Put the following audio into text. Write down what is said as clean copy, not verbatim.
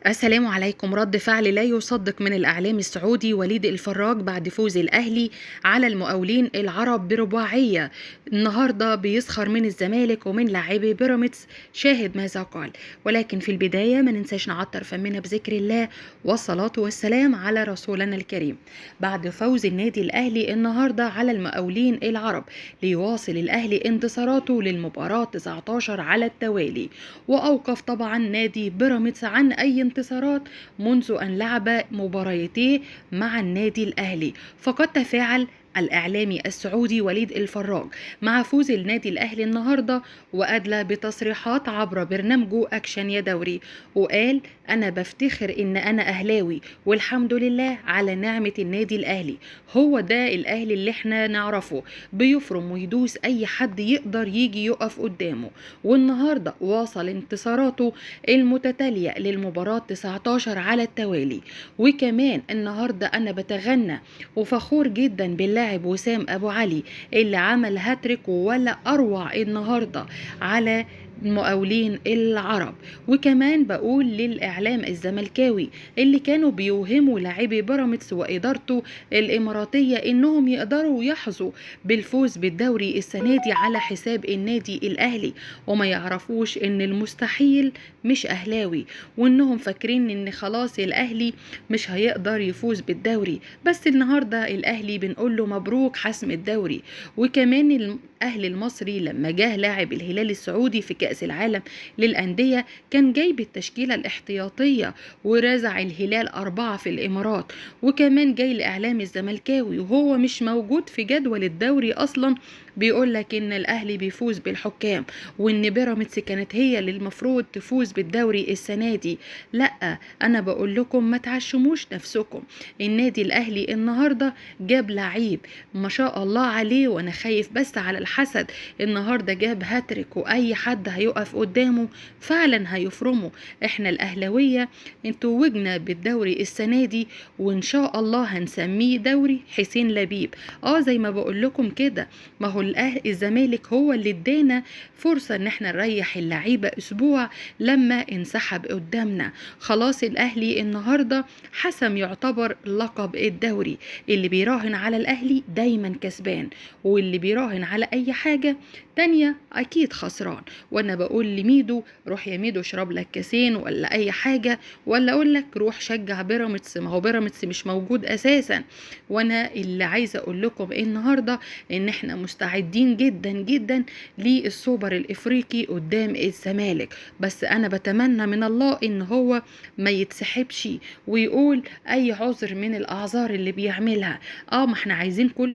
السلام عليكم. رد فعل لا يصدق من الإعلام السعودي وليد الفراج بعد فوز الأهلي على المقاولين العرب برباعية. النهاردة بيسخر من الزمالك ومن لاعبي بيراميدز. شاهد ماذا قال. ولكن في البداية ما ننساش نعطر فمنا بذكر الله والصلاة والسلام على رسولنا الكريم. بعد فوز النادي الأهلي النهاردة على المقاولين العرب ليواصل الأهلي انتصاراته للمباراة 19 على التوالي، وأوقف طبعا نادي بيراميدز عن أي انتصارات منذ أن لعب مباريتيه مع النادي الأهلي. فقد تفاعل الإعلامي السعودي وليد الفراج مع فوز النادي الأهلي النهاردة وأدلى بتصريحات عبر برنامجه أكشن يا دوري، وقال: أنا بفتخر إن أنا أهلاوي والحمد لله على نعمة النادي الأهلي. هو ده الأهلي اللي احنا نعرفه، بيفرم ويدوس أي حد يقدر يجي يقف قدامه. والنهاردة واصل انتصاراته المتتالية للمباراة 19 على التوالي. وكمان النهاردة أنا بتغنى وفخور جدا باللاعب وسام أبو علي اللي عمل هاتريك ولا أروع النهاردة على المقاولين العرب. وكمان بقول للإعلام الزملكاوي اللي كانوا بيوهموا لاعبي بيراميدز وإدارته الإماراتية إنهم يقدروا يحظوا بالفوز بالدوري السنة دي على حساب النادي الأهلي، وما يعرفوش إن المستحيل مش أهلاوي، وإنهم فاكرين إن خلاص الأهلي مش هيقدر يفوز بالدوري. بس النهاردة الأهلي بنقول له مبروك حسم الدوري. وكمان الأهلي المصري لما جه لاعب الهلال السعودي في كأس العالم للأندية كان جايب التشكيلة الاحتياطية ورزع الهلال 4 في الإمارات. وكمان جاي الإعلام الزملكاوي وهو مش موجود في جدول الدوري أصلا بيقول لك إن الأهلي بيفوز بالحكام وإن بيراميدز كانت هي اللي المفروض تفوز بالدوري السنة دي. لأ، أنا بقول لكم ما تعشموش نفسكم. النادي الأهلي النهاردة جاب لعيب ما شاء الله عليه، وأنا خايف بس على الحسد. النهاردة جاب هاتريك وأي حد هيقف قدامه فعلا هيفرمه. احنا الأهلاوية انتوجنا بالدوري السنة دي، وإن شاء الله هنسميه دوري حسين لبيب. زي ما بقول لكم كده، ما هو الزمالك هو اللي ادانا فرصة ان احنا نريح اللعيبة اسبوع لما انسحب قدامنا. خلاص الاهلي النهاردة حسم يعتبر لقب الدوري. اللي بيراهن على الاهلي دايما كسبان، واللي بيراهن على اي حاجة تانية اكيد خسران. وانا بقول لميدو روح يا ميدو اشرب لك كاسين ولا اي حاجة، ولا اقول لك روح شجع بيراميدز، ما هو بيراميدز مش موجود اساسا. وانا اللي عايزة اقول لكم النهاردة ان احنا مستعدين جدا جدا للسوبر الافريقي قدام الزمالك. بس انا بتمنى من الله ان هو ما يتسحبش ويقول اي عذر من الاعذار اللي بيعملها. ما احنا عايزين كل